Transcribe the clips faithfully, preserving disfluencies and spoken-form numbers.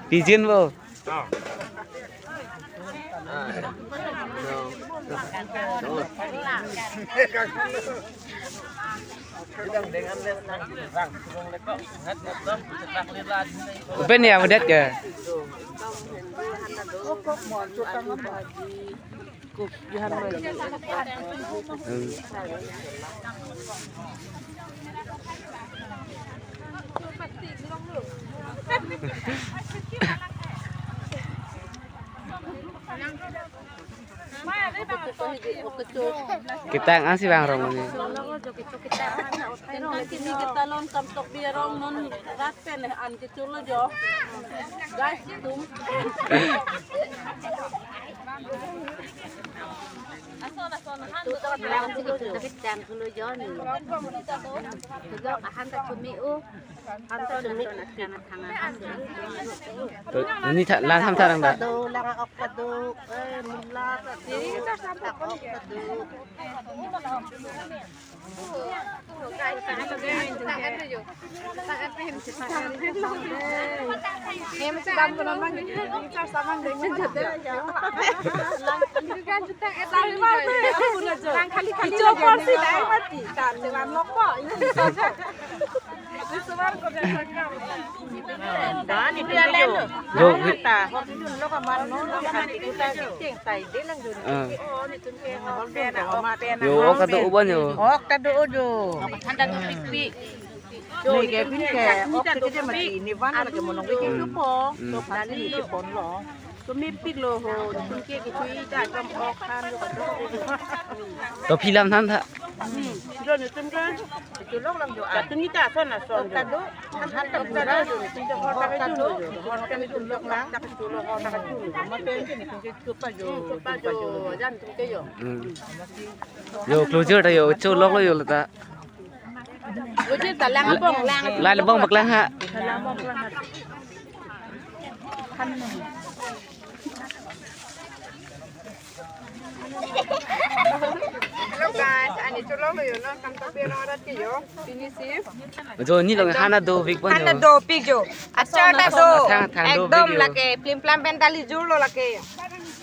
Pigeon bo. Open ya, udah ya. Kita ang si bang rong ini. Tentang kini kita lon kam tok biar rong non rat pen an kecil lo jo. Guys, tum. Ason ason han tu tak bilang si kita tapi tang dulu jo ni. Tujuh ahan tak cumi u. Han tak cumi. To, ini tak lan ham tarang dah. Kado, lang ok kado, eh, mula kado, tak ok kado. Dani tu jo. Jo, ta, hor tu lo ka man no, lo ka man tu ta cheng tai de lang jo. Ah. Oh, ni tun ke hor pen na, ok pen na. Jo, ok kado uban jo. Ok kado jo. Handa tu pik pik. Ni ke pin ke, ok ke je mati, ni van la ke monong ke tu po. Mm. So nani ni tu pon lo. Kemepik lo ho, tun ke kechui ta kam ok han lo. To phi lamthan tha. Hmm. Lo ni tun ke, kechui lo lang jo. Tun ni ta son na son jo. Kado, han ta bura jo, ni tun ke ho ta kechui lo jo. Ho ta kechui lo lang, ta kechui lo ho ta kechui lo. Ma pen ke ni tun ke chupa jo, chupa jo, jan tun ke jo. Hmm. Jo closure ta jo, cho lok lo jo ta. Closure ta lang abong lang. Lang abong bak lang ha. Hello guys, ani cholok lo jo non kam tapi orang adat ke jo. Finish. Jo ni long hana do big pan jo. Hana do big jo. Achar ta do. Athang, athang do ekdom big jo. Lake plim plam pen dali jur lo lake.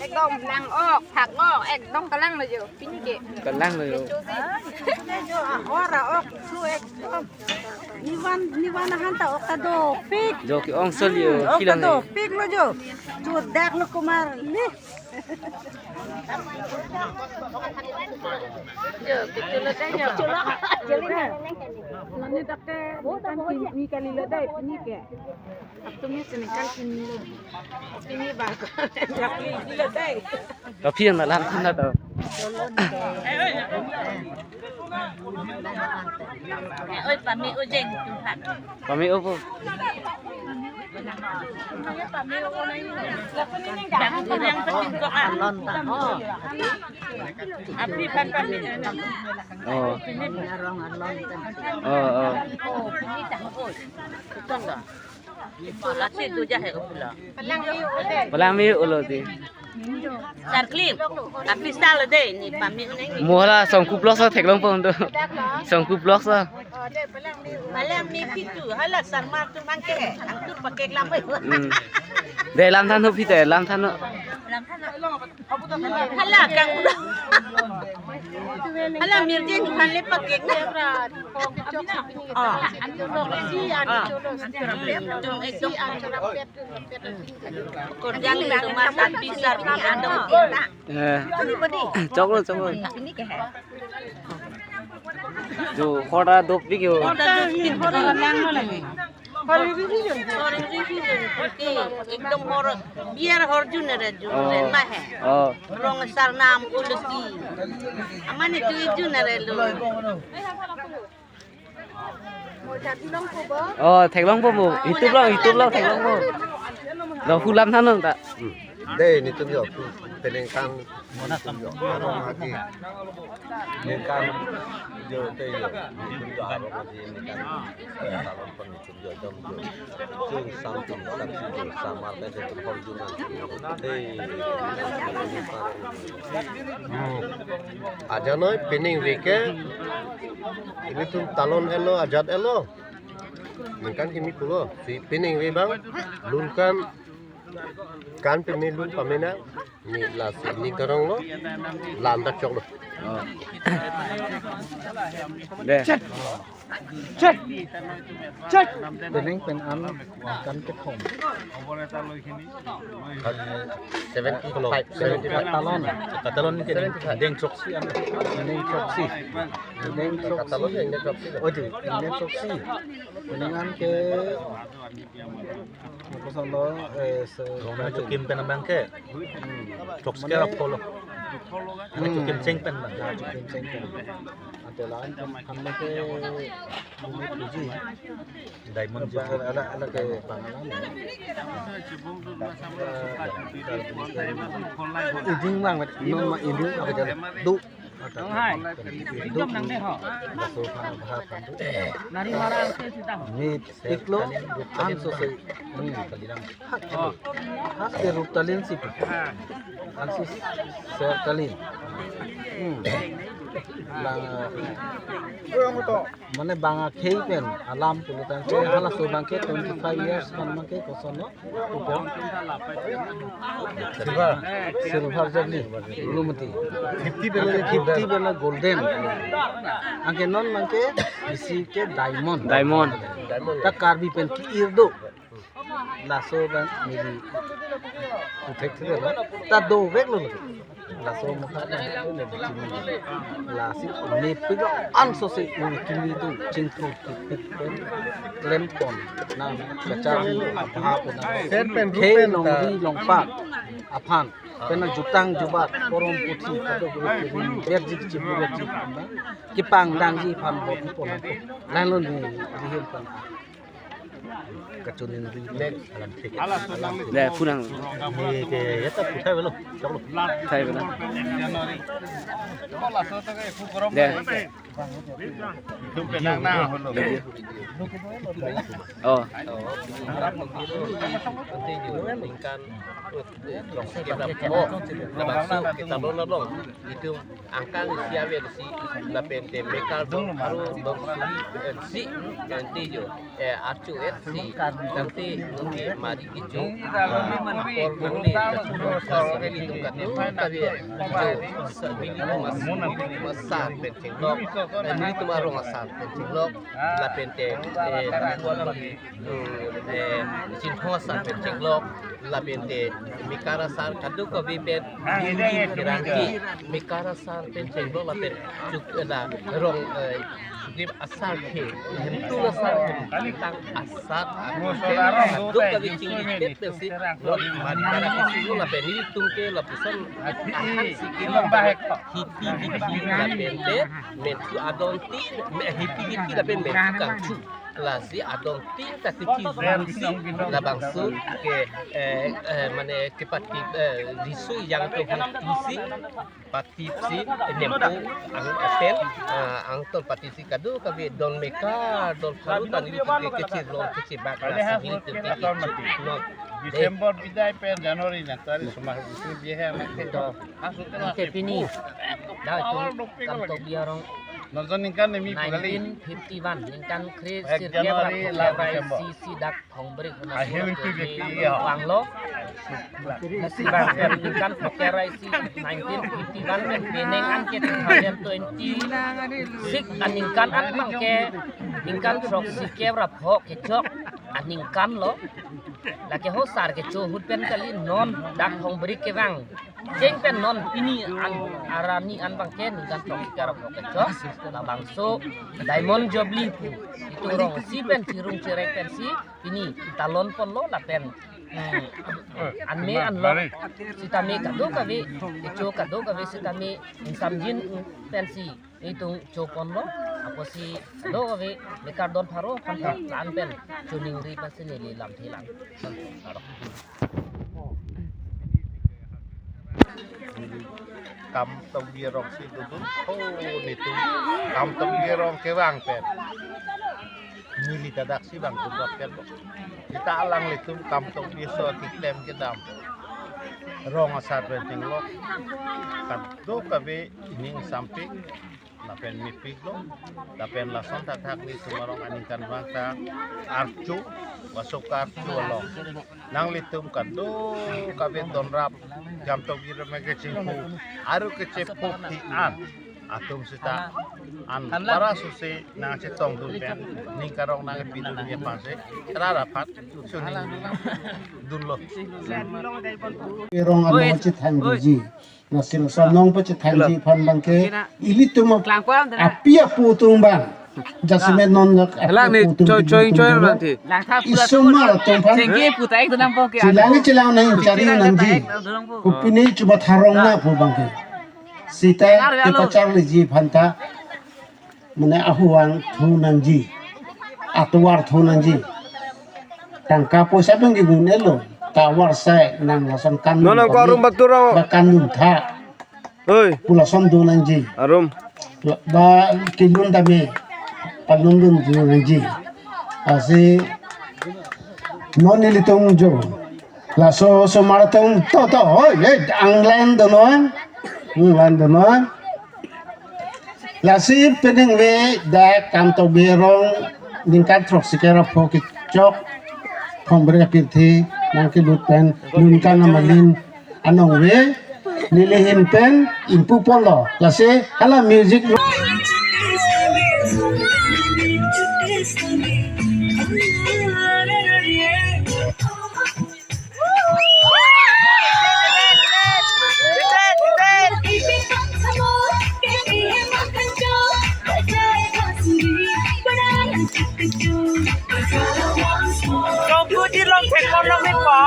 Ekdom lang ok, thak ok, ekdom kalang lo jo. Pini ke. Kalang lo jo. Ahor ok, su ekdom. Nivan, nivan ahan ta ok ta dopik. Jo ke-ong sol jo, hmm, ok ta kilang dopik lo jo. Chudak lo kumar. Nih. Jo, kecil lo deh, jo. Kecil lo. Mane dak ke, ikan pini kali lo deh, pini ke. Ap tu ni sini kali pini lo. Pini bagus. Dak pini lo deh. Kopi yang dalam sana tu. Oi, pami ujeng tuhan. Pami upu. Alon ta. Oh. Api pan pami. Oh. Arong alon ta. Oh, oh. Bukan dah. Palang mi ulo ti. Sarklim, api sal de ni pami neng. Mo hala songkup blok so theklongpo do. Songkup blok so. Palang mi pitu, hala sarmar tu mangke he. Angtur pakek lam. Hmm. De lamthan ho pi de lamthan ho. Hala kang. Hala mirjeng khan le pakek na. Ah. Ah. Tung ekdom. Korjang itu mas api sar ni andong kita. Eh. Choklo, choklo. Ini ke hai. Jo, hor ta dopik jo. Hor ta dopik. Hor ta lang lo lagi. Hor ri ri ri ri. Hor ri ri ri ri. Oke, ekdom hor, biar hor jun re jun re. Oh. Ma he. Oh. Rong sarnam ulesi. Amane tu jun re lo. Oh, theklongpo bo. YouTube lo, YouTube lo theklongpo. Lo hulam than ta. Hmm. Dei, netum jo, peningkan netum jo arong aji. Ningkan jo te jo, netum jo arong aji ningkan. Talon pen netum jo dom jo. Sing samtum saksi jo, samar te jo tum hor juman. Dei. Hmm. Aja noi, peningve ke. Netum talon elo, ajat elo. Ningkan kimi pulo. Si peningve abang, lun kan, kan peme lun pamena, ne lasi ne karong lo, lam dak chok lo. Oh. Dei. Chet. Chet. Chet. Pening pen an kan kethom. Seventy five, seventy five. Talon. Talon ke deng throksi an. Deng throksi. Deng throksi. Talon ke deng throksi. Oh, dei, deng throksi. Pening an ke, koson lo, eh, se- Rong nangchokim pen abang ke. Hmm. Throksi ke rap polo. Hmm. Nangchokim cheng pen abang. Nangchokim cheng pen. Ante la-an ke, kami ke bumi puji. Diamond jo. Ala, ala ke pangalan. Iding bang, non ma iding apa jalan. Du. Nari marang se sita ho. Mit iklo an so se. Hmm. Hak, hak ke Ruptalin si pu. An si Sertalin. Hmm. Bang, mane bang akhei pen alam pulo tangte halaso abang ke twenty five years kan abang ke koson lo. Silver. Silver jubilee, Lumti. Fifty bela, fifty bela golden. Anke non abang ke isi ke diamond. Diamond. Ta Karbi pen ki-ir do. Laso abang neli puthek thek lo. Ta dovek lo. Laso mukha na itu ne bichini. Lasi ne pilo an so se un kimi tu chingthu kipik pen klem pon nang kachari abha pon nang. Sen pen rupen ta. Khei longri longpat aphan pen jutang jubat porom puthi kadokave kirim berji kichibur ji aphan kipangdangji aphan bot pon nang. Lailo ne dihin pon. Kachunin ri. Next. Alam thik. Dei, punang. Ye ke, ye ta puthai belo. Choklo. Thai belo. Dei. Itum penang na holo. Oh. Ningkan, eh, chok si kebra po. Labangso ke talon along. Itum angkang isi aver si, lapen te mekar dong pharo dong suri, eh, si, nanti jo, eh, achu et si, nanti nungki mari kichu, apor nangli, kasi itum katu, kave, jo, sa, nelitum as, nelitum asar pen chenglok, eh, nelitum arong asar pen chenglok, lapen te, eh, nelitum lagi, Hmm, eh, Chinthong asar pen chenglok, lapen te mekar asar kadokave pen, Hindi, Pherangke, mekar asar pen chenglok lapen chuk, eh, la rong, eh, chukrim asar ke, hemtun asar, hemtun asar, kadokave chingki pet pensi, non mari mari kisi lapen nelitum ke lapuson ahan si kiri, hithi hithi lapen te, menthu adon tin, me-, hithi hithi lapen menthu kangthu. Lasi adon tin ta kithi jun si labangso ke, eh, eh, mane kepatip, eh, riso ejang atum aphan tu si patip si nempo ang aten, ah, angton patip si kadokave don mekar don pharo ta nelitum ke kechirlong kechibak lasi nelitum ke kichu non. December bidai pen January nang tari sumah bihe amat ke. To, ke pini dak itum Kamtokbi arong. Nonton ningkan nemi pukali. Nineteen fifty-one, ningkan kre-, ek sirkep January rap la December. Si, si dak Thongbrik ahir itu ke iya. Vanglo. Si bang, ningkan pokera isi nineteen fifty-one pen penang an ke two thousand twenty-six aningkan an abang ke ningkan throksi kep ra pho kechok aningkan lo. Lake ho sar kecho ahut pen kali non dak Thongbrik kevang. Cheng pen non pini an arni an abang ke ningkan throksi kep ra pho kechok. Labangso Diamond Jubilee pu itum rong si pen chirung chirek pensi pini talon ponlo lapen, hmm, anme anlo sitame kadokave, kecho kadokave sitame ingsamjin pensi itum choponlo, apotsi kadokave mekar don pharo aphan ta la-an pen choningri pensi neli lamthe lang. Aro. Kamtokbi arong si dodun. Oh, netum Kamtokbi arong kevang pen neli ta daksi vangdun rapet lo. Seta alanglitum Kamtokbi aso keklem kedam rong asar pen chenglok kadokave ining sampik lapen mepik lo. Lapen lason thakthak netum arong aningkanvang ta archo, laso karcho along nanglitum kadokave donrap Kamtokbi arong ke chingpu, aru kechepho phi an atum seta an para suse nangchetongdun pen ning karong nangpidun aphansi rara phat suning dunlo. Arong along chethangji. Lasi laso along pachethangji aphan abangke ilitum api apo atum abang jasemet non jak api apo atum choi choi choi abang the. Isomar atum aphan chelang chelang nang chari nangji. Kopine chuba tharong na pu abangke. Seta kepacharliji aphan ta mane ahuang thu nangji, atovar thu nangji. Tangka poisa abangke gun-elo, tovar sai nang lason kan non nang ko arum batur rong ba kan dun tha. Oi, pu lason do nangji. Arum ba kelun dame palun dun do nangji. Lasi non nelitum jo laso osomar atum to to, oi, eh, anglen do non. Anglen do non. Lasi peningve dak Kamtokbi arong ningkan throksi kera pho kechok Phongbre apirthe nangkelut pen ningkan amalin anong ve neli ahin pen ingpu ponlo. Lasi hala music Jongkuiti along thekpon long ikpo.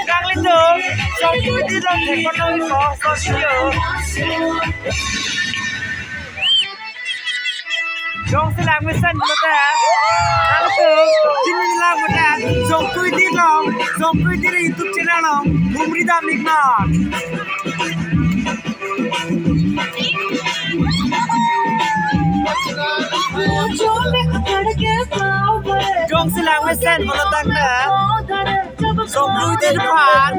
Nanglitum Jongkuiti along thekpon long ikpo. So video. Jongsi langmesen pulote, nanglitum chini lang pulote, Jongkuiti along, Jongkuiti YouTube channel along humri dam iknon. Jongsi langmesen pulo tangte Jongkuiti aphan.